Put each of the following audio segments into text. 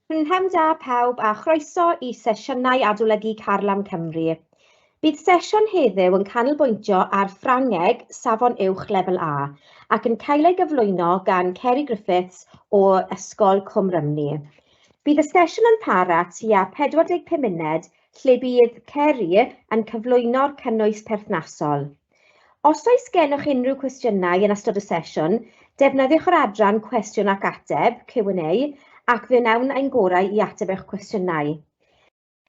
Prynhawn da pawb a chroeso i sesiynau adolygu Carlam Cymru. Bydd sesiwn heddiw yn canolbwyntio ar Ffrangeg Safon Uwch Lefel A ac yn cael ei gyflwyno gan Ceri Griffiths o Ysgol Cwm Rhymni. Bydd y sesiwn yn para tua 45 munud lle bydd Ceri yn cyflwyno'r cynnwys perthnasol. Os oes gennych unrhyw cwestiynau yn ystod y sesiwn, defnyddiwch yr adran Cwestiwn ac Ateb, Q&A, ac fe wnawn ein gorau i ateb eich cwestiynau.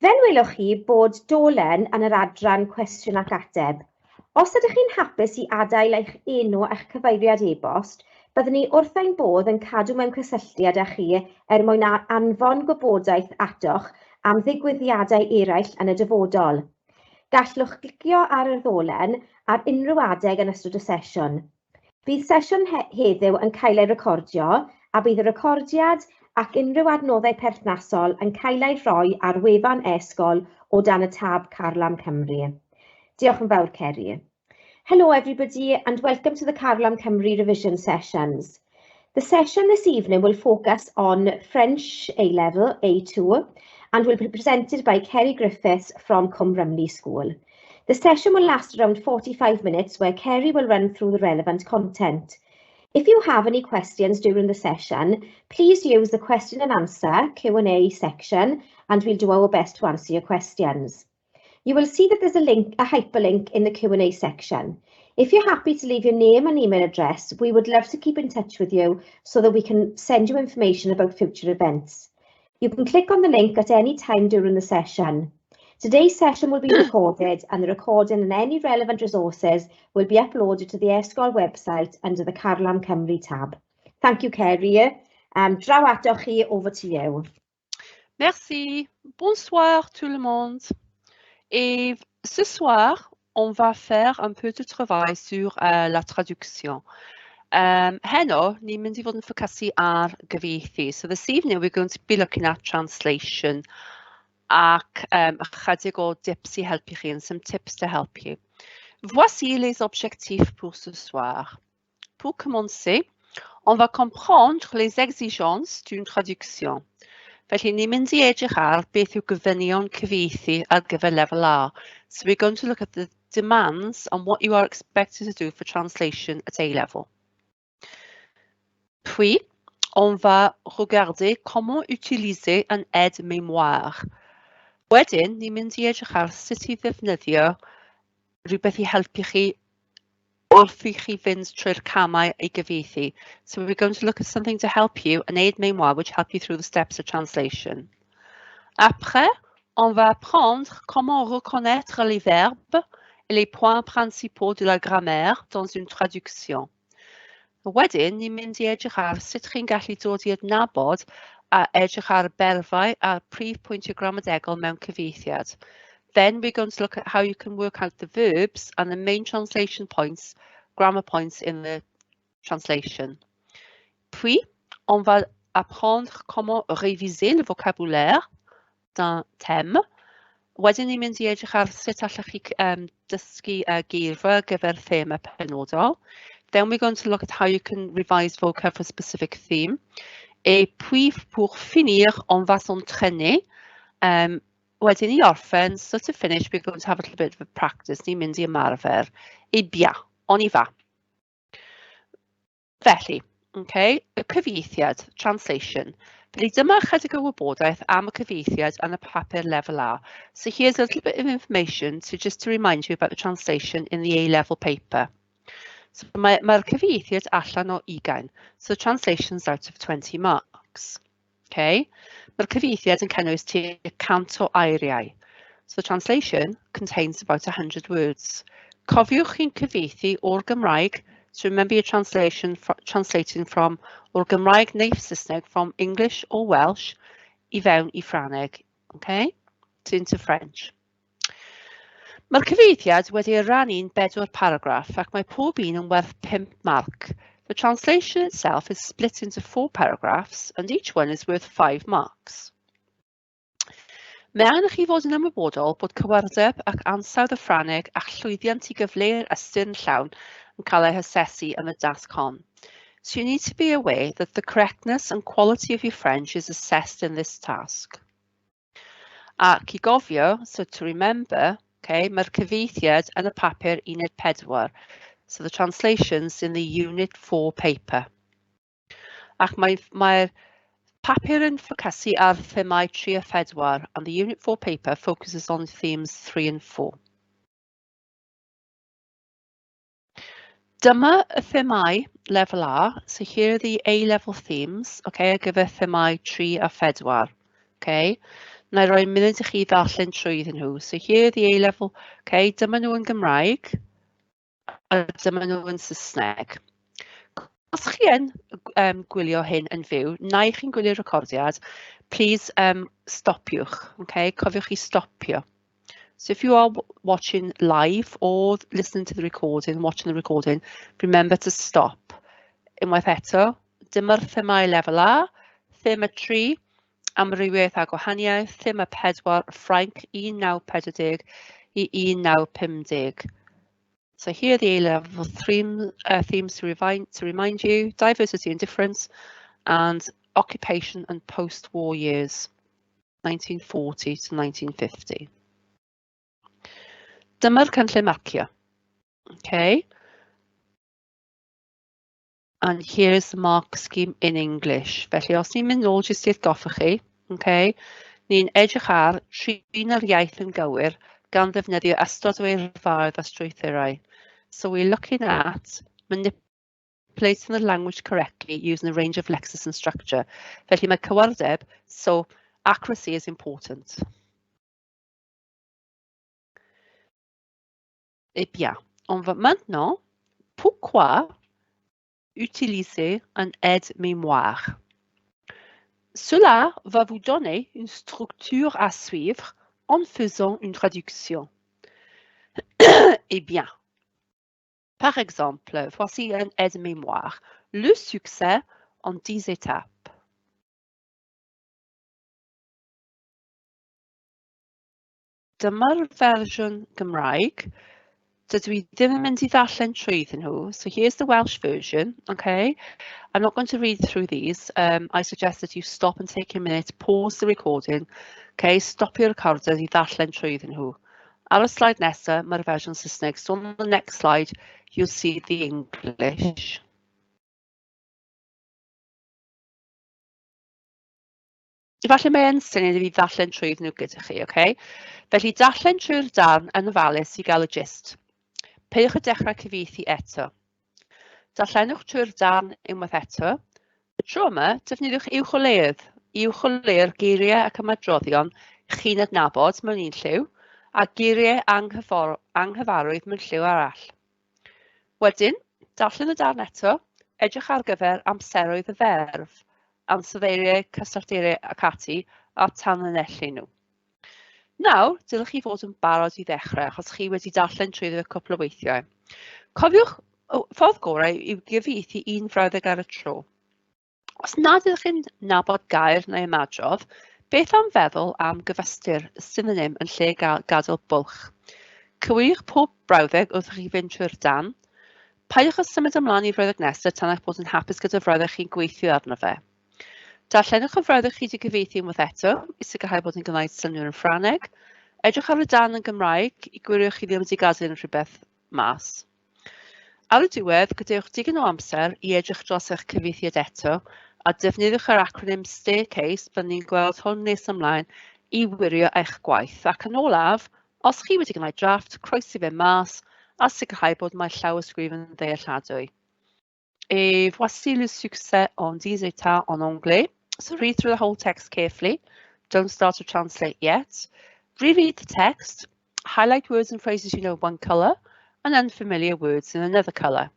Fel welwch chi bod dolen yn yr adran Cwestiwn ac Ateb. Os ydych chi'n hapus i adael eich enw a'ch cyfeiriad e-bost, byddwn ni wrth ein bodd yn cadw mewn cysylltiad â chi er mwyn anfon gwybodaeth atoch am ddigwyddiadau eraill yn y dyfodol. Gallwch glicio ar y ddolen ar unrhyw adeg yn ystod y sesiwn. Bydd sesiwn heddiw yn cael ei recordio a bydd y recordiad ac unrhyw adnoddau perthnasol yn cael eu rhoi ar wefan e-sgol o dan y tab Carlam Cymru. Diolch yn fawr, Ceri. Hello everybody and welcome to the Carlam Cymru revision sessions. The session this evening will focus on French A-Level, A2, and will be presented by Kerry Griffiths from Cwm Rhymni School. The session will last around 45 minutes where Kerry will run through the relevant content. If you have any questions during the session, please use the question and answer Q&A section and we'll do our best to answer your questions. You will see that there's a link, a hyperlink in the Q&A section. If you're happy to leave your name and email address, we would love to keep in touch with you so that we can send you information about future events. You can click on the link at any time during the session. Today's session will be recorded and the recording and any relevant resources will be uploaded to the e-sgol website under the Carlam Cymru tab. Thank you, Kerry. Draw atoch chi, over to you. Merci. Bonsoir tout le monde. Et ce soir, on va faire un peu de travail sur la traduction. Heno, ni'n mynd i fod yn ffocysu ar gyfieithu. So this evening we're going to be looking at translation ac ychydig o dips i helpu chi and some tips to help you. Voici les objectifs pour ce soir. Pour commencer, on va comprendre les exigences d'une traduction. Felly ni'n mynd i edrych ar beth yw gofynion cyfieithu ar gyfer lefel A. So we're going to look at the demands on what you are expected to do for translation at A level. Puis, on va regarder comment utiliser un aide-mémoire. Wedyn, ni'n mynd i edrych ar sut i ddefnyddio rhywbeth i helpu chi wrth i chi fynd trwy'r camau i gyfieithu. So we're going to look at something to help you, an aide-mémoire, which help you through the steps of translation. Après, on va apprendre comment reconnaître les verbes et les points principaux de la grammaire dans une traduction. Wedyn, ni'n mynd i edrych ar sut chi'n gallu dod i adnabod a edrych ar berfau a'r prif pwyntiau gramadegol mewn cyfieithiad. Then we're going to look at how you can work out the verbs and the main translation points, grammar points in the translation. Puis, on va apprendre comment réviser le vocabulaire d'un thème. Wedyn ni'n mynd i edrych ar sut allwch chi dysgu geirfa ar gyfer thema penodol. Then we're going to look at how you can revise vocab for a specific theme. Et puis, pour finir, on va s'entraîner. Wedyn i orffen, so to finish, we're going to have a little bit of a practice. Ni'n mynd i ymarfer. Eh bien, on y va. Felly, okay, y cyfieithiad, translation. Felly dyma ychydig o wybodaeth am y cyfieithiad yn y papur lefel A. So here's a little bit of information to just to remind you about the translation in the A-level paper. So mae'r cyfieithiad allan o 20. So translation's out of 20 marks. Okay. Mae'r cyfieithiad yn cynnwys tua 100 o eiriau. So the translation contains about 100 words. Cofiwch chi'n cyfieithu o'r Gymraeg. So remember your translation, translating from o'r Gymraeg neu Saesneg, from English or Welsh, i fewn i Ffrangeg. Okay? To into French. Mae'r cyfieithiad wedi ei rannu'n bedwar paragraff ac mae pob un yn werth 5 marc. The translation itself is split into four paragraphs and each one is worth 5 marks. Mae angen i chi fod yn ymwybodol bod cywirdeb ac ansawdd y Ffrangeg a'ch llwyddiant i gyfleu'r ystyr yn llawn yn cael eu hasesu yn y dasg hon. So you need to be aware that the correctness and quality of your French is assessed in this task. Ac i gofio, so to remember, okay, mae'r cyfieithiad yn y papur uned 4. So the translation's in the unit 4 paper. Ac mae'r papur yn ffocysu ar themau 3 a 4, and the unit 4 paper focuses on themes 3 and 4. Dyma y themau lefel A, so here are the A-level themes, okay, ar gyfer themau 3 a 4, okay. Na i roi munud i chi ddarllen trwyddyn nhw. So here are the A-level, okay, dyma nhw yn Gymraeg, a dyma nhw yn Saesneg. Os chi yn gwylio hyn yn fyw, neu chi'n gwylio'r recordiad, please stopiwch, okay, cofiwch i stopio. So if you are watching live or listening to the recording, watching the recording, remember to stop. Unwaith eto, dyma'r themau lefel A, thema 3, amrywiaeth a gwahaniaeth, thema 4, Ffrainc 1940 i 1950. So here are the A-level themes to remind you, diversity and difference, and occupation and post-war years, 1940 to 1950. Dyma'r cynllun marcio. Okay. And here is the mark scheme in English. Felly, os ni'n mynd nôl jyst i atgoffa chi, okay, ni'n edrych ar trin yr iaith yn gywir gan ddefnyddio ystod o eirfaoedd a strwythurau. So we're looking at manipulating the language correctly using a range of lexis and structure. Felly mae cywirdeb, so accuracy is important. Eh bien, on va maintenant, pourquoi utiliser un aide-mémoire? Cela va vous donner une structure à suivre en faisant une traduction. Eh bien, par exemple, voici un aide-mémoire. Le succès en 10 étapes. Dyma'r fersiwn Gymraeg. Dydw i ddim yn mynd i ddarllen trwyddyn nhw. So here's the Welsh version, okay? I'm not going to read through these. I suggest that you stop and take a minute, pause the recording, okay? Stopio'r recorder i ddarllen trwyddyn nhw. Ar y slide nesaf, mae'r fersiwn Saesneg. So on the next slide, you'll see the English. Efallai mae e'n syniad i fi ddarllen trwyddyn nhw gyda chi, okay? Felly darllen trwy'r darn yn ofalus i gael y gist. Peidiwch â dechrau cyfieithu eto. Darllenwch trwy'r darn unwaith eto. Y tro yma, defnyddiwch uwcholeuedd. Uwcholeuo'r geiriau ac ymadroddion chi'n adnabod mewn un lliw, a geiriau anghyfarwydd mewn lliw arall. Wedyn, darllen y darn eto, edrych ar gyfer amseroedd y ferf, ansoddeiriau, cysyllteiriau ac ati, a tanlinellu nhw. Nawr, dylech chi fod yn barod i ddechrau, achos chi wedi darllen trwyddo cwpl o weithiau. Cofiwch, ffordd gorau yw gyfieithu un frawddeg ar y tro. Os nad ydych chi'n nabod gair neu ymadrodd, beth am feddwl am gyfystyr synonym yn lle gadael bwlch? Cywiriwch pob brawddeg wrth i chi fynd trwy'r darn. Peidiwch â symud ymlaen i'r frawddeg nesaf tan eich bod yn hapus gyda'r frawddeg chi'n gweithio arno fe. Darllenwch y frawddeg chi wedi cyfieithu unwaith eto i sicrhau bod yn gwneud synnwyr yn Ffrangeg. Edrych ar y darn yn Gymraeg i gwirio chi ddim wedi gadael unrhyw beth mas. Ar y diwedd, gadewch digon o amser i edrych dros eich cyfieithiad eto a defnyddiwch yr acronym STAIRCASE, byddwn ni'n gweld hwn nes ymlaen, i wirio eich gwaith. Ac yn olaf, os chi wedi gwneud drafft, croesi fe mas a sicrhau bod mae llawysgrif yn ddealladwy. Et voici le succès en 10 étapes en anglais. So read through the whole text carefully. Don't start to translate yet. Reread the text. Highlight words and phrases you know one colour and unfamiliar words in another colour.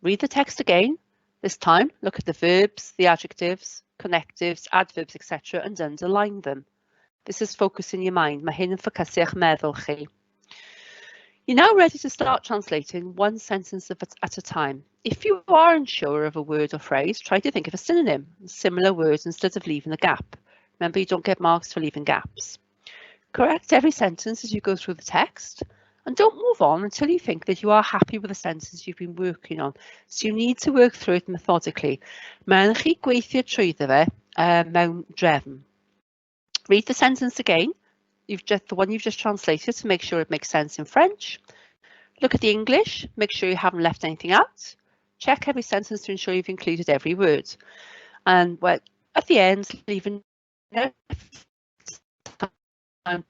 Read the text again. This time, look at the verbs, the adjectives, connectives, adverbs, etc. and underline them. This is focusing your mind. Mae hyn yn ffocysu eich meddwl chi. You're now ready to start translating one sentence at a time. If you are unsure of a word or phrase, try to think of a synonym, similar words instead of leaving a gap. Remember, you don't get marks for leaving gaps. Correct every sentence as you go through the text And don't move on until you think that you are happy with the sentence you've been working on. So you need to work through it methodically. Mae'n chi gweithio trwyddo fe mewn drefn. Read the sentence again. You've just the one you've just translated to make sure it makes sense in French. Look at the English, make sure you haven't left anything out. Check every sentence to ensure you've included every word. And well, at the end, leave enough time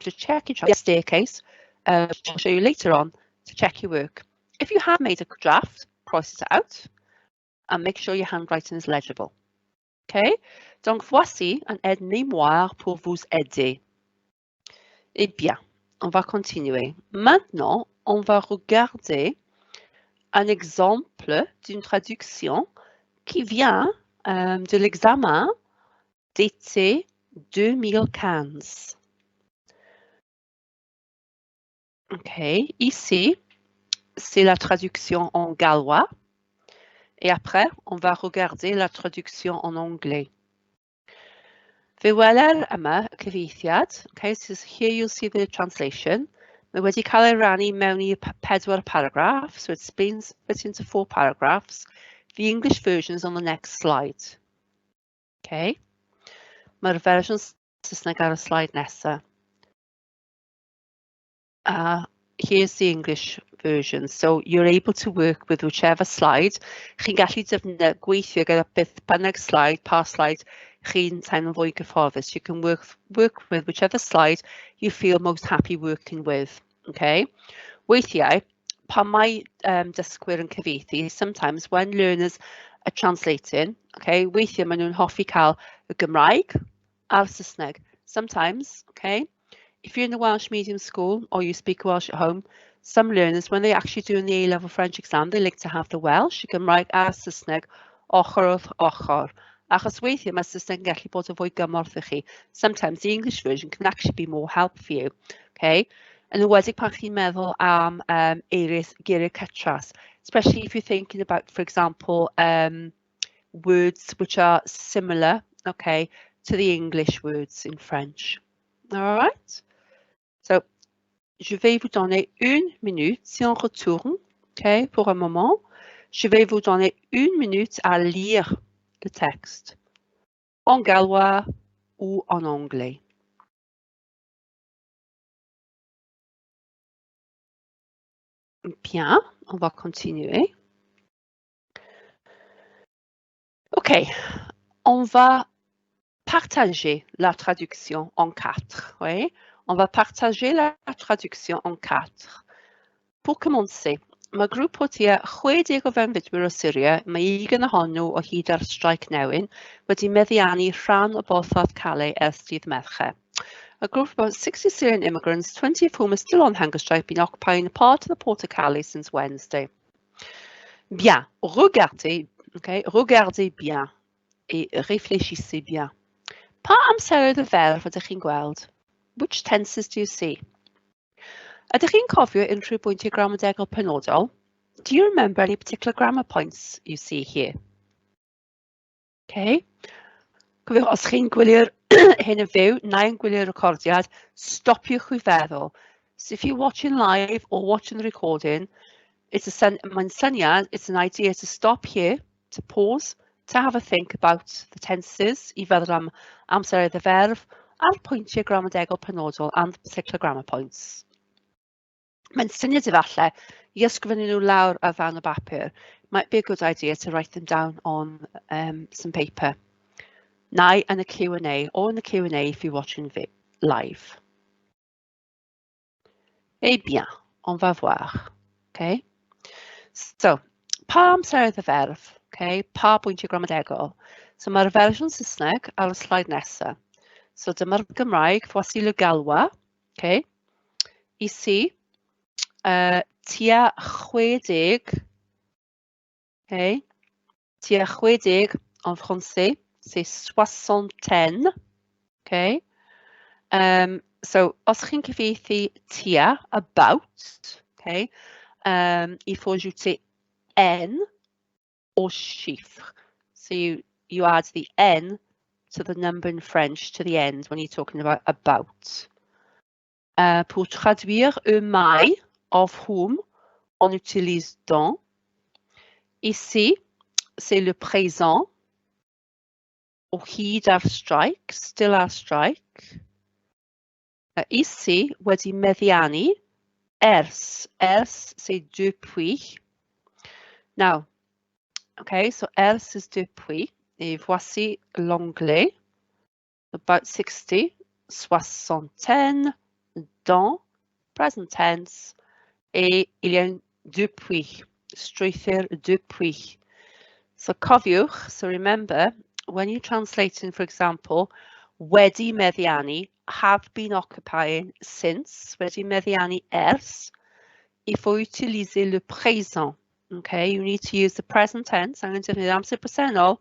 to check your staircase. I'll show you later on to check your work. If you have made a draft, cross it out and make sure your handwriting is legible. Okay, donc voici un aide-mémoire pour vous aider. Eh bien, on va continuer. Maintenant, on va regarder un exemple d'une traduction qui vient de l'examen d'été 2015. Ok, ici, c'est la traduction en gallois. Et après, on va regarder la traduction en anglais. Fe weler yma y cyfieithiad. Okay, so here you'll see the translation. Mae wedi cael ei rannu mewn i pedwar paragraff, so it's been split into four paragraphs. The English version is on the next slide. Okay. Mae'r fersiwn Saesneg ar y slide nesaf. Here's the English version. So you're able to work with whichever slide. Chi'n gallu defnyddio gweithio gyda beth bynnag slide, pa slide chi'n teimlo'n fwy gyfforddus. You can work with whichever slide you feel most happy working with. Okay. Weithiau, pan mae dysgwyr yn cyfieithu, sometimes when learners are translating, okay, weithiau maen nhw'n hoffi cael y Gymraeg a'r Saesneg. Sometimes, okay, if you're in a Welsh medium school or you speak Welsh at home, some learners, when they actually do the A-level French exam, they like to have the Welsh, y Gymraeg a'r Saesneg, ochr wrth ochr. Achos weithiau mae Saesneg yn gallu bod yn fwy gymorth i chi. Sometimes the English version can actually be more help for you. Okay? Yn enwedig pan chi'n meddwl am eiriau, geiriau cytras, especially if you're thinking about, for example, words which are similar, okay, to the English words in French. All right? So, je vais vous donner une minute. Si on retourne, okay, pour un moment, je vais vous donner une minute à lire le texte en gallois ou en anglais. Bien, on va continuer. OK, on va partager la traduction en quatre. Oui? On va partager la traduction en quatre. Pour commencer, mae grŵp o tua 60 o fewnfudwyr o Syria, mae 20 ohonyn nhw o hyd ar streic newyn, wedi meddiannu rhan o borthladd Calais ers dydd Mercher. A group of about 60 Syrian immigrants, 20 of whom are still on hunger strike, been occupying a part of the port of Calais since Wednesday. Bien, regardez, okay, regardez bien et réfléchissez bien. Pa amseroedd y ferf ydych chi'n gweld? Which tenses do you see? Ydych chi'n cofio unrhyw bwyntiau gramadegol penodol? Do you remember any particular grammar points you see here? Okay. Cofiwch, os chi'n gwylio'r hyn yn fyw, neu yn gwylio'r recordiad, stopiwch i feddwl. So if you're watching live or watching the recording, it's a mae'n syniad, it's an idea to stop here, to pause, to have a think about the tenses, i feddwl am amseroedd y ferf, a'r pwyntiau gramadegol penodol and the particular grammar points. Mae'n syniad efallai i ysgrifennu nhw lawr ar ddarn o bapur. Might be a good idea to write them down on some paper. Neu yn y Q&A, or in the Q&A if you're watching live. Eh bien, on va voir. Okay. So, pa amseroedd y ferf? Okay. Pa bwyntiau gramadegol? So mae'r fersiwn Saesneg ar y sleid nesaf. So dyma'r Gymraeg, voici le gallois. Okay. Ici, tua 60, okay. Tua 60 en français, c'est soixantaine. Okay. So, os chi'n cyfieithu tua, about, okay, il faut ajouter N au chiffre. So you add the N to the number in French to the end when you're talking about about. Pour traduire y mae, of whom, on utilise dont. Ici, c'est le présent, o hyd ar strike, still ar strike. Ici, wedi meddiannu, ers, ers, c'est depuis. Now, okay, so ers is depuis, et voici l'anglais. About 60, soixantaine, dans, present tense, et il y a un depuis, strwythur depuis. So cofiwch, so remember, when you're translating, for example, wedi meddiannu, have been occupying since, wedi meddiannu ers, il faut utiliser le présent. Okay, you need to use the present tense, angen defnyddio amser presennol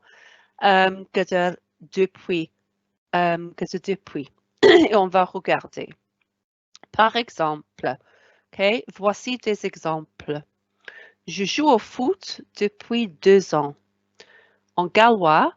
um, gyda'r depuis, um, gyda depuis. Et on va regarder. Par exemple, okay, voici des exemples. Je joue au foot depuis 2 ans. En gallois,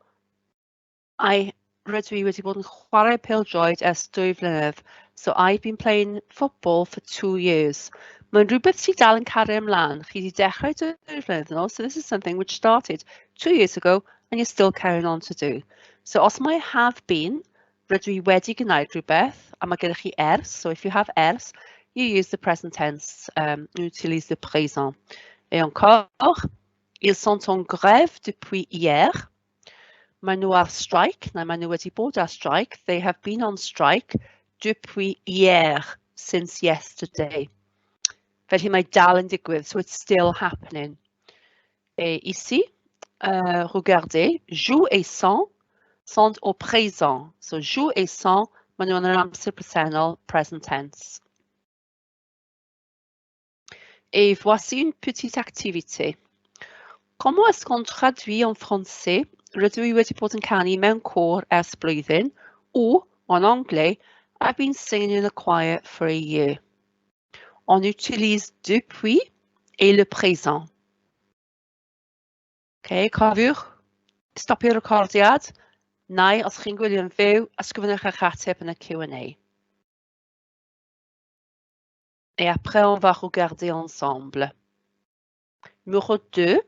I rydw i wedi bod yn chwarae pêl-droed ers 2 flynedd. So I've been playing football for 2 years. Mae'n rhywbeth sydd dal yn cario ymlaen. Chi wedi dechrau 2 flynedd yn ôl, so this is something which started 2 years ago and you're still carrying on to do. So os mae have been, rydw i wedi gwneud rhywbeth, a mae gennych chi ers, so if you have ers, you use the present tense, you utilise le présent. Et encore, ils sont en grève depuis hier. Maen nhw ar strike, neu maen nhw wedi bod ar strike. They have been on strike depuis hier, since yesterday. Felly mae dal yn digwydd, so it's still happening. Et ici, regardez, joue et sont sont au présent. So joue et sont, maen nhw yn yr amser presennol, present tense. Et voici une petite activité. Comment est-ce qu'on traduit en français "Rydw i wedi bod yn canu mewn côr ers blwyddyn" ou en anglais "I've been singing in a choir for a year"? On utilise depuis et le présent. Okay, cofiwch, stopio'r recordiad, neu os chi'n gwylio'n fyw, ysgrifennwch eich ateb yn y Q&A. Et après, on va regarder ensemble. Numéro 2.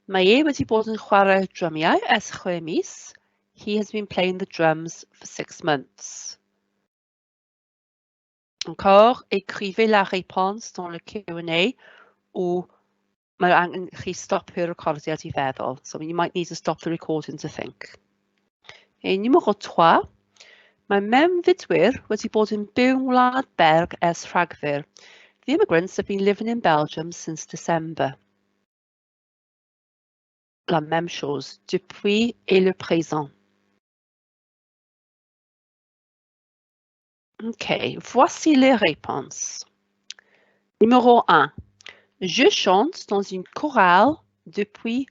Mae e wedi bod yn chwarae drymiau ers 6 mis. He has been playing the drums for 6 months. Encore, écrivez la réponse dans le Q&A ou mae angen chi stopio'r recordiad i feddwl. So you might need to stop the recording to think. Et numéro 3. Mae mewnfudwyr wedi bod yn byw yng Ngwlad Belg ers Rhagfyr. The immigrants have been living in Belgium since December. La même chose, depuis et le présent. Ok, voici les réponses. Numéro 1. Je chante dans une chorale depuis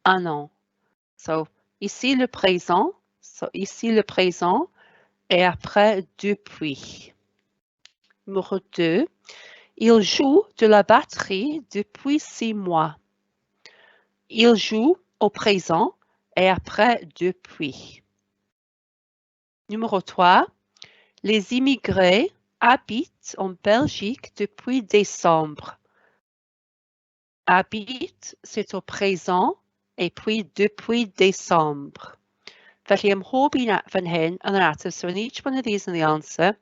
un an. So, ici le présent, so, ici le présent, et après depuis. Numéro 2. Il joue de la batterie depuis 6 mois. Il joue au présent et après depuis. Numéro 3. Les immigrés habitent en Belgique depuis décembre. Habitent, c'est au présent et puis depuis décembre. Felly ym mhob un fan hyn yn yr ateb, so in each one of these in the answer,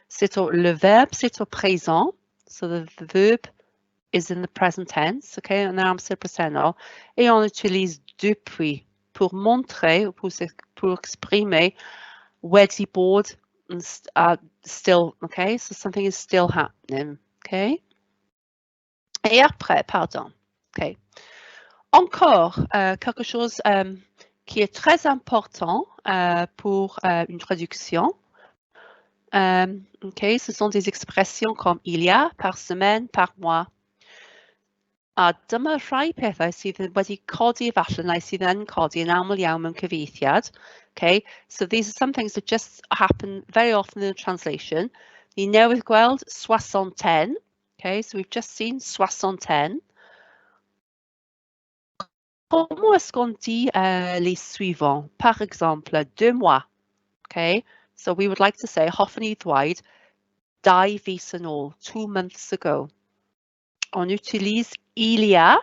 c'est au, le verbe, c'est au présent, so the verb is in the present tense, okay, yn yr amser presennol, et on utilise depuis pour montrer, pour exprimer wedi bod and still, okay, so something is still happening, okay. Et après, pardon, okay. Encore quelque chose qui est très important pour une traduction. Okay, ce sont des expressions comme il y a, par semaine, par mois. A dyma rhai pethau sydd wedi codi efallai neu sydd yn codi yn aml iawn mewn cyfieithiad. Okay, so these are some things that just happen very often in the translation. Ni newydd gweld soixantaine. Okay, so we've just seen soixantaine. Comment est-ce qu'on dit les suivants? Par exemple, 2 mois. Okay, so we would like to say, hoffwn i ddweud Dau fis yn ôl, 2 months ago. On utilise il y a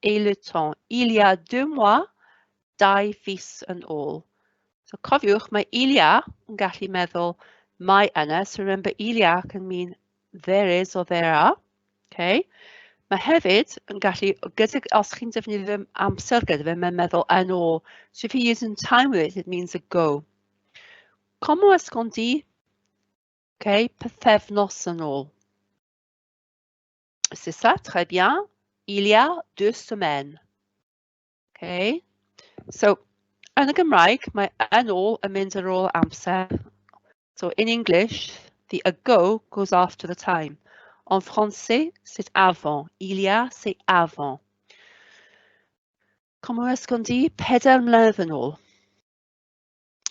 et le temps. Il y a 2 mois, 2 fis yn ôl. So cofiwch, mae il y a yn gallu meddwl mae yna. So remember, il y a can mean there is or there are. Okay. Mae hefyd yn gallu, gyda, os chi'n defnyddio amser gyda fe, mae'n meddwl yn ôl. So if you're using time with it, it means ago. Comment est-ce qu'on dit? Okay, pythefnos yn ôl. C'est ça, très bien. Il y a 2 semaines. Okay. So, yn y Gymraeg, mae yn ôl yn mynd ar ôl amser. So in English, the ago goes after the time. En français, c'est avant. Il y a, c'est avant. Comment est-ce qu'on dit 4 mlynedd yn ôl?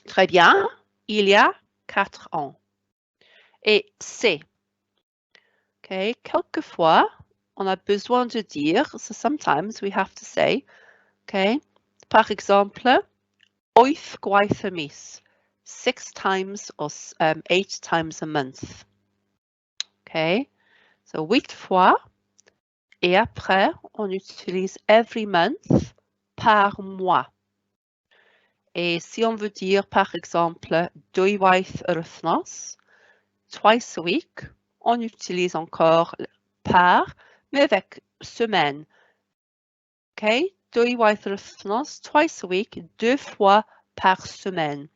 Très bien. Il y a 4 ans. Et c'est. Okay, quelquefois, on a besoin de dire, so sometimes we have to say, okay, par exemple, wyth gwaith y mis, six times or eight times a month. Okay, so huit fois, et après, on utilise every month par mois. Et si on veut dire, par exemple, dwywaith yr wythnos, twice a week, on utilise encore par, mais avec semaine. Okay, dwywaith yr wythnos, twice a week, deux fois par semaine.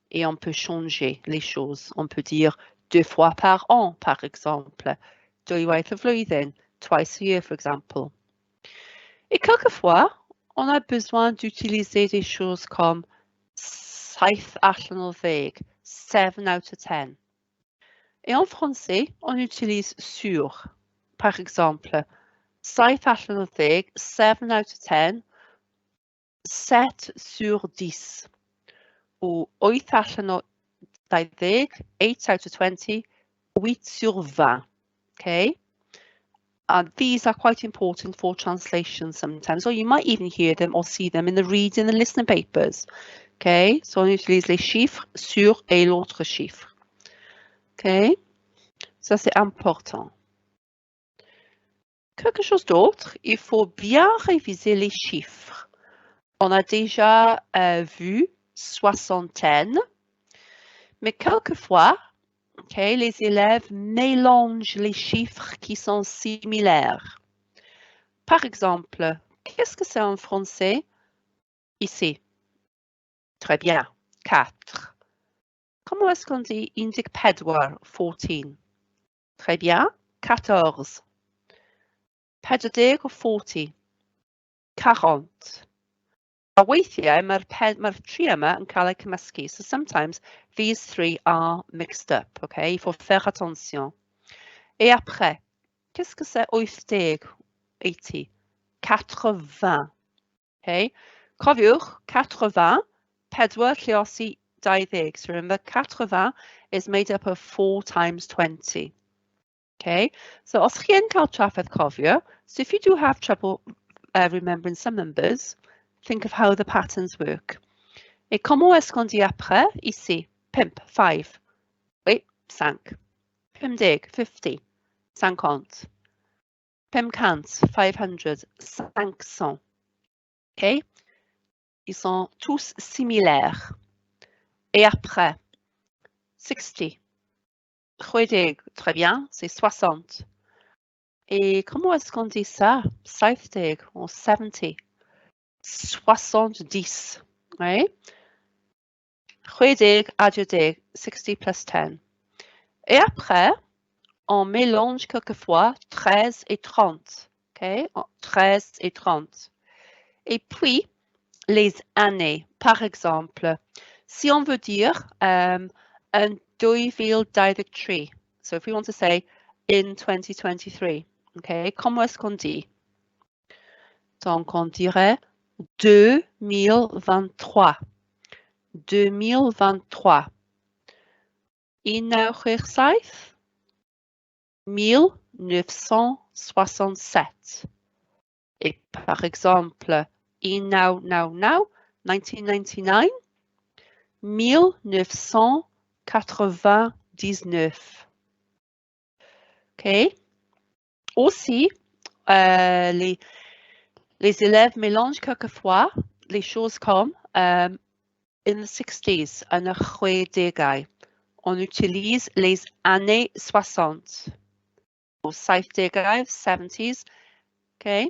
Et on peut changer les choses. On peut dire deux fois par an, par exemple. Dwywaith y flwyddyn, twice a year, for example. Et quelquefois, on a besoin d'utiliser des choses comme saith allan o ddeg, 7 out of 10. Et en français, on utilise sur. Par exemple, saith allan o ddeg, 7 out of 10, 7 sur 10. Ou wyth allan o 20, 8 out of 20, 8 sur 20. Okay? And these are quite important for translation sometimes, or you might even hear them or see them in the reading and listening papers. Okay, so on utilise les chiffres sur et l'autre chiffre. Okay, ça c'est important. Quelque chose d'autre, il faut bien réviser les chiffres. On a déjà vu soixantaine, mais quelquefois, okay, les élèves mélangent les chiffres qui sont similaires. Par exemple, qu'est-ce que c'est en français ici? Très bien, 4. Comment est-ce qu'on dit 14, 14? Très bien, 14. 40 ou 40? 40. A weithiau mae'r mae tri yma yn cael eu cymysgu. So sometimes these three are mixed up, okay? Il faut faire attention. Et après, qu'est-ce que c'est 80? 80. 80. Okay? Cofiwch, 80, pedwar lluosi 20. So remember, 80 is made up of 4 times 20. Okay, so os chi yn cael trafferth cofio, so if you do have trouble remembering some numbers, think of how the patterns work. Et comment est-ce qu'on dit après? Ici, pump, 5. Oui, 5. 50, 50, 50. 500, 500, 500. Okay? Ils sont tous similaires. Et après, 60. 60, très bien, c'est 60. Et comment est-ce qu'on dit ça? 70 ou 70? 70, right? 60 adio 60 plus 10. Et après, on mélange quelquefois 13 et 30. OK? 13 et 30. Et puis, les années. Par exemple, si on veut dire yn 2023, so if we want to say in 2023, okay, comment est-ce qu'on dit? Donc, on dirait 2023. 2023. 1967, 1967. Et par exemple, 1999, 1999, 1999. Okay. Aussi, les élèves mélangent quelquefois les choses comme in the 60s, yn y chwedegau. On utilise les années 60. Or saithdegau, 70s. Okay.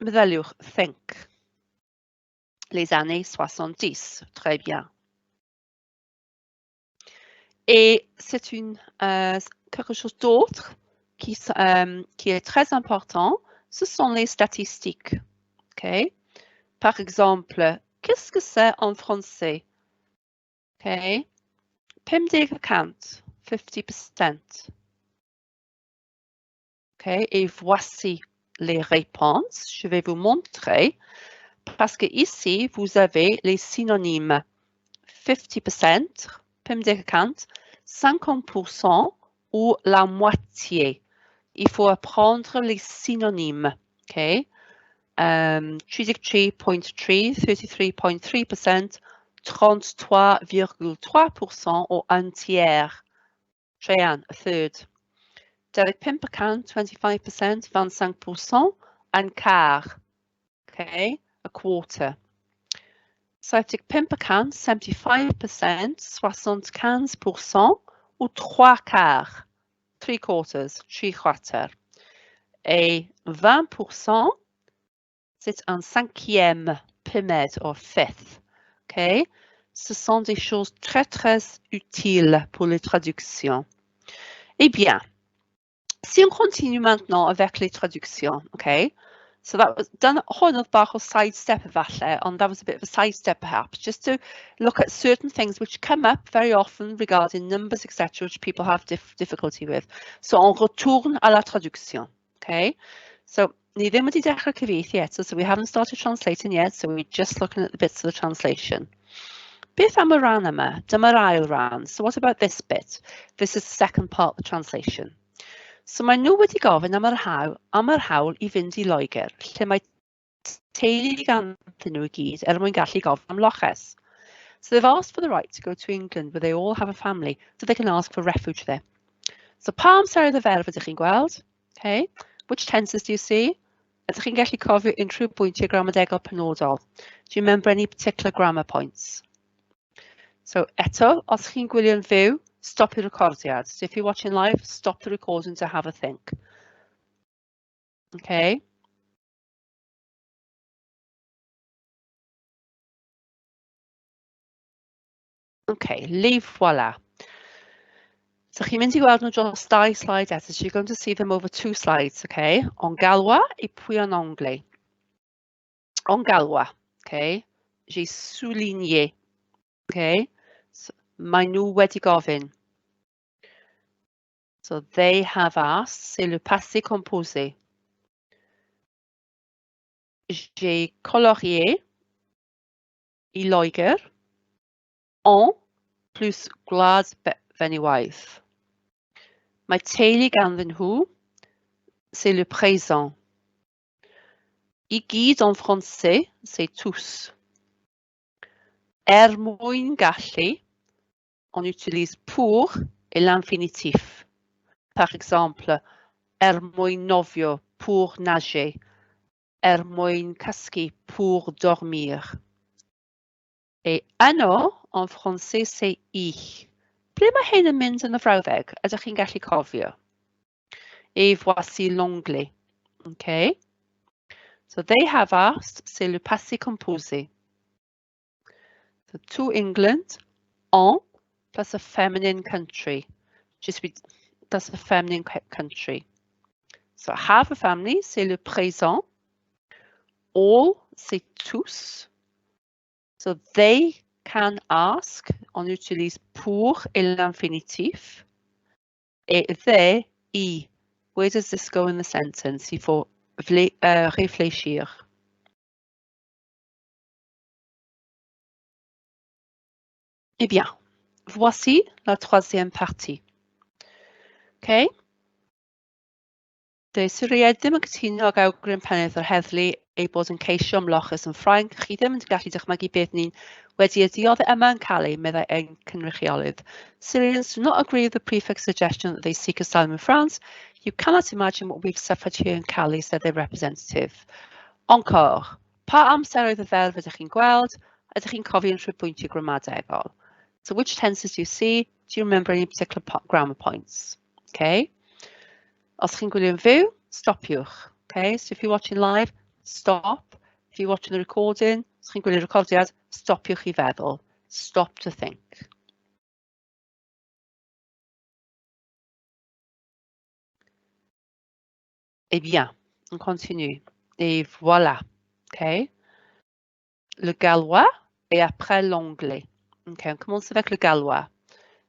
Meddyliwch, think. Les années 70, très bien. Et c'est quelque chose d'autre qui est très important, ce sont les statistiques. Okay. Par exemple, qu'est-ce que c'est en français? Okay. 50%, 50%. Okay. Et voici les réponses. Je vais vous montrer parce que ici, vous avez les synonymes. 50%, 50%, 50% ou la moitié. Il faut apprendre les synonymes. Okay. 33.3, 33.3%, 33,3% ou un tiers. Traean, a third. 25%, 25%, 25%, un quart. Okay, a quarter. 75%, 75%, 75% ou trois quarts, three quarters, tri chwarter. Et 20%, c'est un cinquième, pumed or fifth. Okay? Ce sont des choses très, très utiles pour les traductions. Eh bien, si on continue maintenant avec les traductions, okay? So that was done, hwn oedd bach o sidestep efallai, ond that was a bit of a sidestep perhaps, just to look at certain things which come up very often regarding numbers, etc., which people have difficulty with. So on retourne à la traduction, okay? So ni ddim wedi dechrau cyfieithu eto, so we haven't started translating yet, so we're just looking at the bits of the translation. Beth am y rhan yma? Dyma'r ail ran. So what about this bit? This is the second part of the translation. So mae nhw wedi gofyn am yr hawl i fynd i Loegr, lle mae teulu ganddyn nhw i gyd er mwyn gallu gofyn am loches. So they've asked for the right to go to England where they all have a family, so they can ask for refuge there. So pa amser y ferf ydych chi'n gweld? Okay. Which tenses do you see? Ydych chi'n gallu cofio unrhyw bwyntiau gramadegol penodol? Do you remember any particular grammar points? So eto, os chi'n gwylio'n fyw, stop your recordiad. So if you're watching live, stop the recording to have a think. Okay. Okay, les voilà. So chi'n mynd i gweld nhw dros dau slide eto. So you're going to see them over two slides, okay? En gallois et puis en anglais. En gallois, okay? J'ai souligné, okay? So, mae nhw wedi gofyn. So they have asked, c'est le passé composé. J'ai colorié i Loegr en plus gwlad benywaidd. Mae teulu ganddyn nhw, c'est le présent. I gyd en français, c'est tous. Er mwyn gallu, on utilise pour et l'infinitif. Par exemple, er mwyn nofio, pour nager. Er mwyn cysgu, pour dormir. Et yno, en français, c'est i. Ble mae hyn yn mynd yn y frawddeg? Ydych chi'n gallu cofio? Et voici l'anglais. Okay. So they have asked, c'est le passé composé. So to England, en plus a feminine country. Just be, that's a feminine country. So have a family, c'est le présent. All, c'est tous. So they can ask, on utilise pour et l'infinitif. Et they, i. Where does this go in the sentence? Il faut réfléchir. Eh bien, voici la troisième partie. Okay. Dydy Syriaid ddim yn cytuno ag awgrym pennaeth yr heddlu eu bod yn ceisio ymloches yn Ffrainc. Chi ddim yn gallu dychmygu beth ni'n wedi ei dioddef yma yn Calais, meddai ein cynrychiolydd. Syrians do not agree with the prefect's suggestion that they seek asylum in France. You cannot imagine what we've suffered here in Calais, said their representative. Encore, pa amseroedd y ferf ydych chi'n gweld? Ydych chi'n cofio unrhyw bwyntiau gramadegol? So which tenses do you see? Do you remember any particular grammar points? Okay. Os chi'n gwylio'n fyw, stopiwch. Okay, so if you're watching live, stop. If you're watching the recording, os chi'n gwylio'r recordiad, stopiwch i feddwl. Stop to think. Eh bien, on continue. Et voilà. Okay. Le gallois et après l'anglais. Okay, on commence avec le gallois.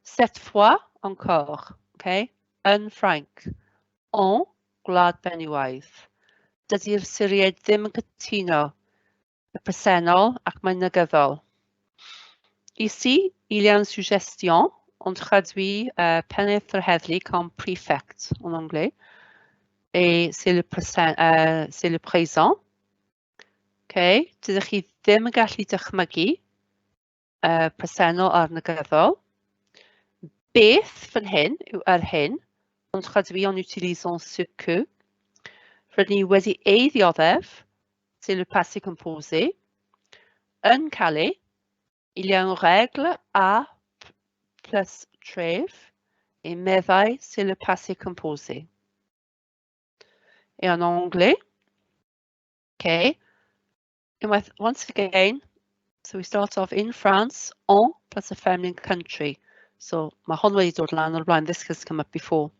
Cette fois encore, okay, yn Ffrainc. En gwlad benywaidd. Dydy'r Syriaid ddim yn cytuno y presennol ac mae'n negyddol. Ici, il y a une suggestion. On traduit pennaeth yr heddlu comme prefect en anglais. Et c'est le, c'est le présent. Okay. Dydych chi ddim yn gallu dychmygu presennol a'r negyddol. Beth fan hyn yw yr hyn. On traduit en utilisant ce que. Rydyn ni wedi ei ddioddef, c'est le passé composé. Yn Calais, il y a une règle A plus tref, et meddai, c'est le passé composé. Et en anglais, okay, once again, so we start off in France, en plus a feminine country. So mae hon wedi dod lan o'r blaen, this has come up before.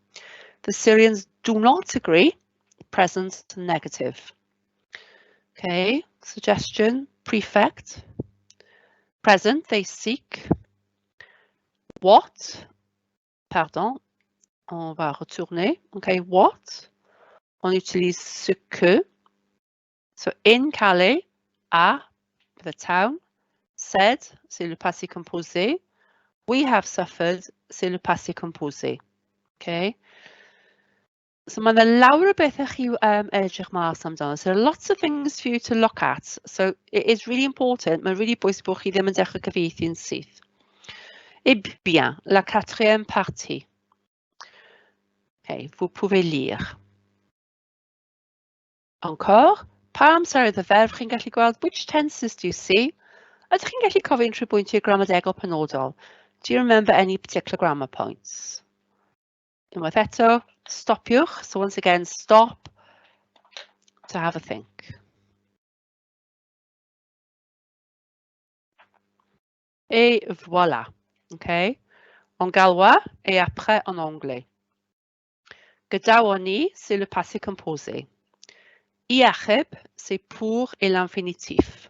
The Syrians do not agree, present negative. Okay, suggestion, prefect. Present, they seek. What? Pardon, on va retourner. Okay, what? On utilise ce que. So in Calais, a, the town, said, c'est le passé composé. We have suffered, c'est le passé composé. Okay. So mae yna lawer o bethau chi edrych mas amdano. So lots of things for you to look at. So it is really important. Mae'n really bwysig bod chi ddim yn dechrau cyfieithu'n syth. Eh bien, la quatrième partie. Okay, vous pouvez lire. Encore, pa amseroedd y ferf chi'n gallu gweld? Which tenses do you see? Ydych chi'n gallu cofio unrhyw bwyntiau gramadegol penodol? Do you remember any particular grammar points? Unwaith eto, stopiwch. So once again, stop to have a think. Et voilà. Okay. En gallois et après en anglais. Gadawon ni, c'est le passé composé. I achub, c'est pour et l'infinitif.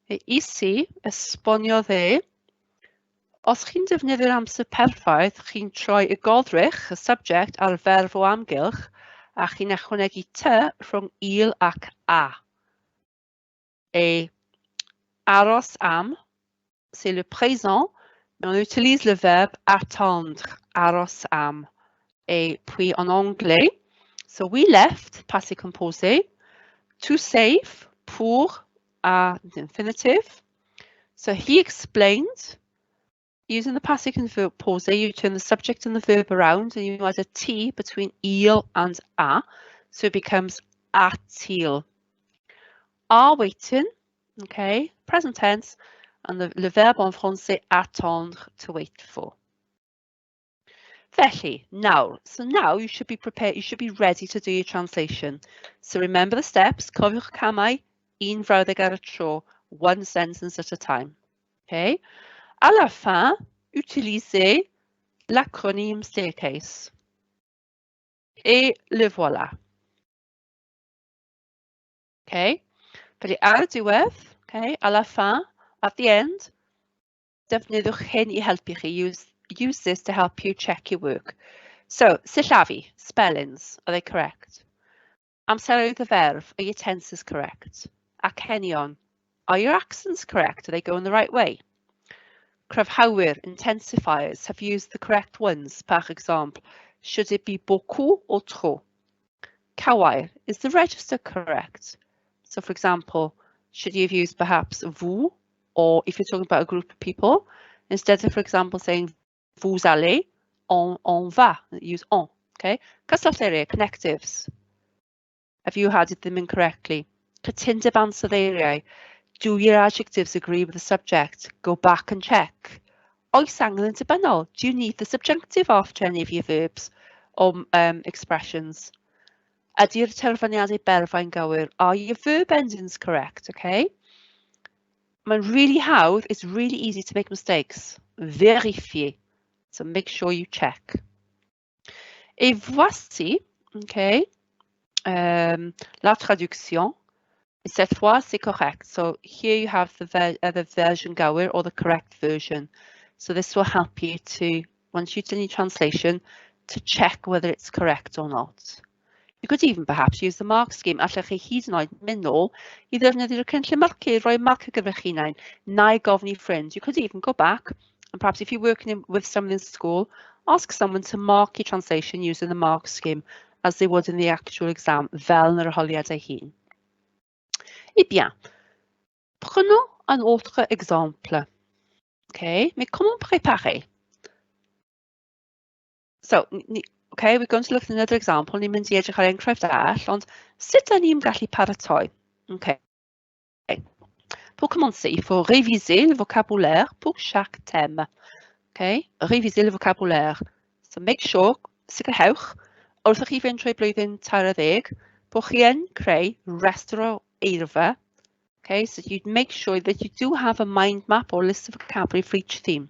Et ici, esboniodd e, os chi'n defnyddio'r amser perffaith, chi'n troi y goddrych, y subject, a'r ferf o amgylch, a chi'n ychwanegu t rhwng il ac a. Et aros am, c'est le présent, mais on utilise le verbe attendre, aros am. Et puis en anglais, so we left, passé composé, to save, pour, a infinitive. So he explained, using the passé composé, you turn the subject and the verb around and you add a T between il and a, so it becomes a-t-il. Are waiting, okay, present tense, and the le verbe en français attendre, to wait for. Felly, nawr, so now you should be prepared, you should be ready to do your translation. So remember the steps, cofiwch y camau, un frawddeg ar y tro, one sentence at a time. Okay. À la fin, utilisez l'acronyme staircase. Et le voilà. Okay. Felly ar y diwedd, okay, à la fin, at the end, defnyddiwch hyn i helpu chi. Use this to help you check your work. So, sillafu, spellings, are they correct? Amseroedd y ferf, are your tenses correct? Acenion, are your accents correct? Are they going the right way? Cryfhawyr, intensifiers, have used the correct ones. Par exemple, should it be beaucoup or trop? Cywair, is the register correct? So for example, should you have used perhaps vous, or if you're talking about a group of people, instead of, for example, saying vous allez, on, on va, use on, okay? Cysyllteiriau, connectives. Have you added them incorrectly? Cytundeb ansoddeiriau. Do your adjectives agree with the subject? Go back and check. Oes angen yn dibynnol? Do you need the subjunctive after any of your verbs or expressions? Ydy'r terfyniadau berfau'n gywir? Are your verb endings correct? Okay. Mae'n really hawdd, it's really easy to make mistakes. Vérifier. So make sure you check. Et voici, okay, la traduction. Cette fois, c'est correct. So here you have the version gywir or the correct version. So this will help you to, once you've done your translation, to check whether it's correct or not. You could even perhaps use the mark scheme. Allech chi hyd yn oed mynd nôl i ddefnyddio'r cynllun marcio i roi marc ar gyfer eich hunain, neu gofyn i ffrind. You could even go back and perhaps if you're working with someone in school, ask someone to mark your translation using the mark scheme as they would in the actual exam, fel yn yr arholiad ei hun. Eh bien, prenons un autre exemple. Okay, mais comment préparer? So, ni, okay, we're going to look at another example. Ni'n mynd i edrych ar enghraifft arall, ond sut da ni'n gallu paratoi? Okay. Pour commencer, il faut réviser le vocabulaire pour chaque thème. Okay, réviser le vocabulaire. So make sure, sicrhewch, wrth i chi fynd trwy blwyddyn 13, bod chi yn creu rhestr o eirfa. Okay, so you'd make sure that you do have a mind map or list of vocabulary for each theme.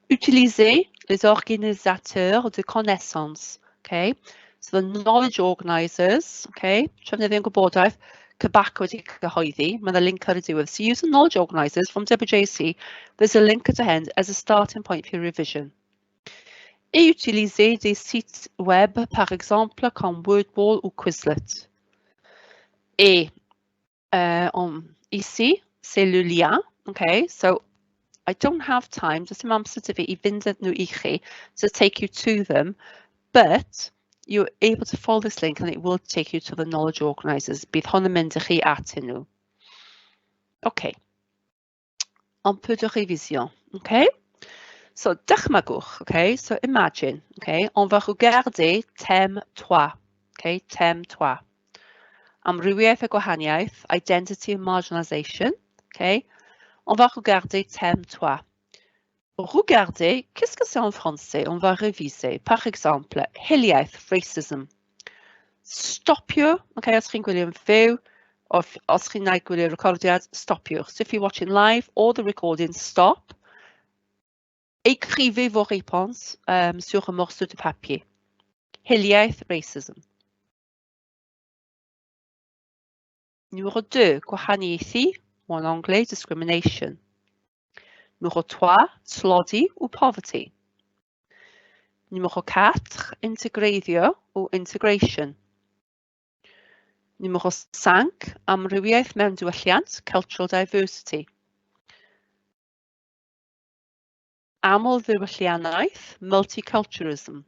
Utiliser les organisateurs de connaissances. Okay, so the knowledge organisers, okay, trefnyddion gwybodaeth, CBAC wedi cyhoeddi, mae yna link ar y diwedd. So use the knowledge organisers from WJEC. There's a link at the end as a starting point for your revision. Et utiliser des sites web, par exemple, comme WordWall ou Quizlet. Et ici, c'est le lien. Okay, so I don't have time, does dim amser 'da fi i fynd â nhw i chi to take you to them, but you're able to follow this link and it will take you to the knowledge organisers. Bydd hon yn mynd â chi atyn nhw. Okay. Un peu de révision, okay? So, dychmygwch, okay? So, imagine, okay? On va regarder thème 3, okay? Thème 3. Amrywiaeth a gwahaniaeth, identity and marginalisation, okay? On va regarder thème 3. Regardez, qu'est-ce que c'est en français? On va réviser. Par exemple, hiliaeth, racism. Stopio, okay, os chi'n gwylio'n fyw, os chi'n gwylio recordiad, stopiwch. So if you're watching live or the recording, stop. Écrivez vos réponses sur un morceau de papier. Hiliaeth, racism. Numéro 2, gwahaniaethu, ou en anglais, discrimination. Numéro 3, tlodi ou poverty. Numéro 4, integreiddio ou integration. Numéro 5, amrywiaeth mewn diwylliant, cultural diversity. Aml-ddiwylliannaeth, multiculturalism.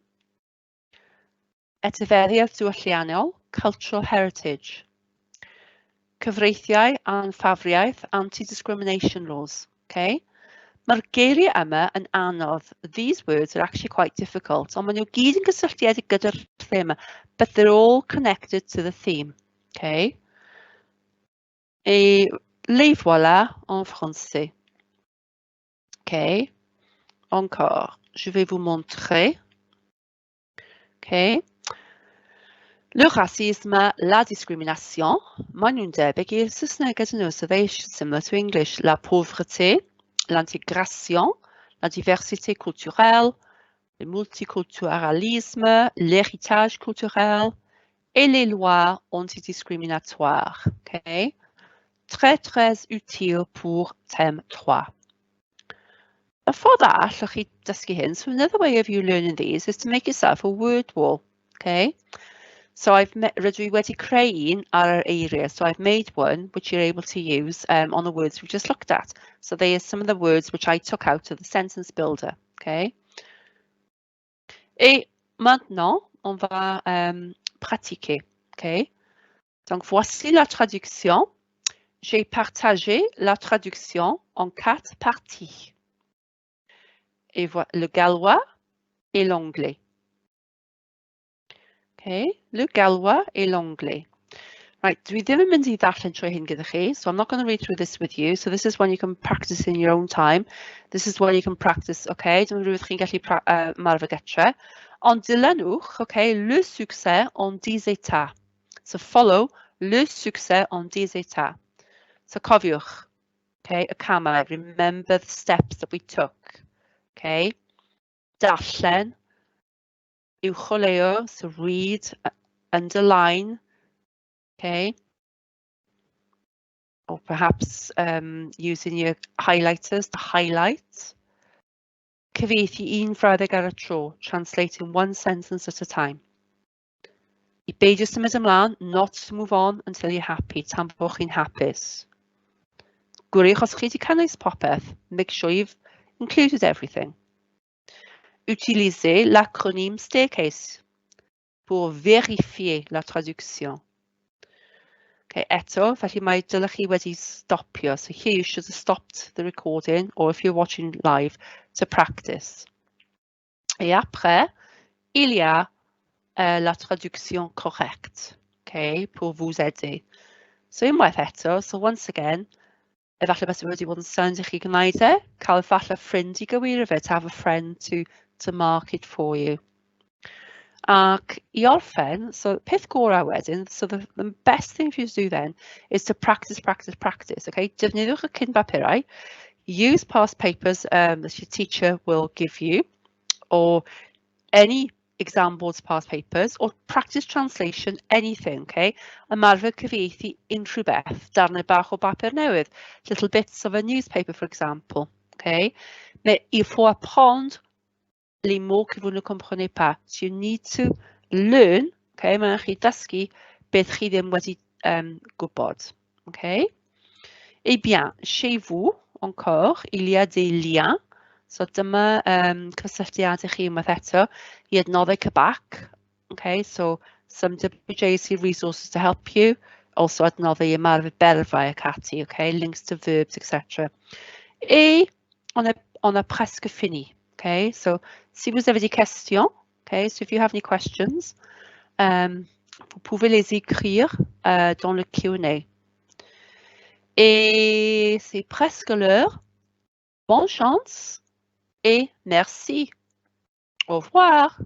Etifeddiaeth diwylliannol, cultural heritage. Cyfreithiau anffafriaeth, anti-discrimination laws. Okay? Mae'r geiriau yma yn anodd. These words are actually quite difficult, ond maen nhw gyd yn gysylltiedig gyda'r thema, but they're all connected to the theme. Okay? Et les voilà en français. Okay. Encore, je vais vous montrer. Okay. Le racisme, la discrimination, maen nhw'n debyg i'r Saesneg ydyn nhw, so they similar to English. La pauvreté, l'intégration, la diversité culturelle, le multiculturalisme, l'héritage culturel et les lois antidiscriminatoires. Okay? Très, très utile pour thème 3. Y ffordd allwch chi dysgu hyn, so another way of you learning these is to make yourself a word wall. Okay? So rydw i wedi creu un ar yr eiriau. So I've made one which you're able to use on the words we've just looked at. So they are some of the words which I took out of the sentence builder. Okay. Et maintenant, on va Pratiquer. Okay? Donc, voici la traduction. J'ai partagé la traduction en quatre parties. Et voilà le gallois et l'anglais. Okay, le gallois et l'anglais. Right, dwi ddim yn mynd i ddarllen trwy hyn gyda chi, so I'm not going to read through this with you. So this is one you can practice in your own time. This is one you can practice, okay, dyma rhywbeth chi'n gallu marfer getre. Ond dilynwch, okay, le succès en 10 étapes. So follow le succès en 10 étapes. So cofiwch, okay, y camau, remember the steps that we took, okay. Darllen, uwcholeuo, so read, underline, okay. Or perhaps using your highlighters to highlight. Cyfieithu un frawddeg ar y tro, translating one sentence at a time. I beidio symud ymlaen, not to move on until you're happy, tan bod chi'n hapus. Gwiriwch os chi wedi cynnwys popeth, make sure you've included everything. Utilisez l'acronyme staircase pour vérifier la traduction. Okay, eto, felly mae dylech chi wedi stopio. So here you should have stopped the recording, or if you're watching live, to practice. Et après, il y a la traduction correcte, okay, pour vous aider. So unwaith eto, so once again, efallai bys wedi bod yn synd i chi gwneud e, cael falle ffrind i gywiro fe, to have a friend to mark it for you. Ac i orffen, so peth gorau wedyn, so the best thing for you to do then is to practice, practice, practice, okay? Defnyddiwch y cyn bapurau, use past papers that your teacher will give you, or any exam boards past papers, or practice translation, anything, okay? Ymarfer cyfieithu unrhyw beth, darnau bach o bapur newydd, little bits of a newspaper, for example, okay? Mais il faut apprendre les mots que vous ne comprenez pas. So you need to learn, okay? Mae'n chi dysgu beth chi ddim wedi gwybod, okay? Eh bien, chez vous, encore, il y a des liens. So dyma cysylltiadau chi unwaith eto i adnoddau CBAC. Okay, so some WJEC resources to help you. Also adnoddau ymarfer berfau ac ati, okay, links to verbs, etc. Et on a presque fini. Okay, so si vous avez des questions, okay, so if you have any questions, vous pouvez les écrire dans le Q&A. Et c'est presque l'heure. Bonne chance et merci. Au revoir.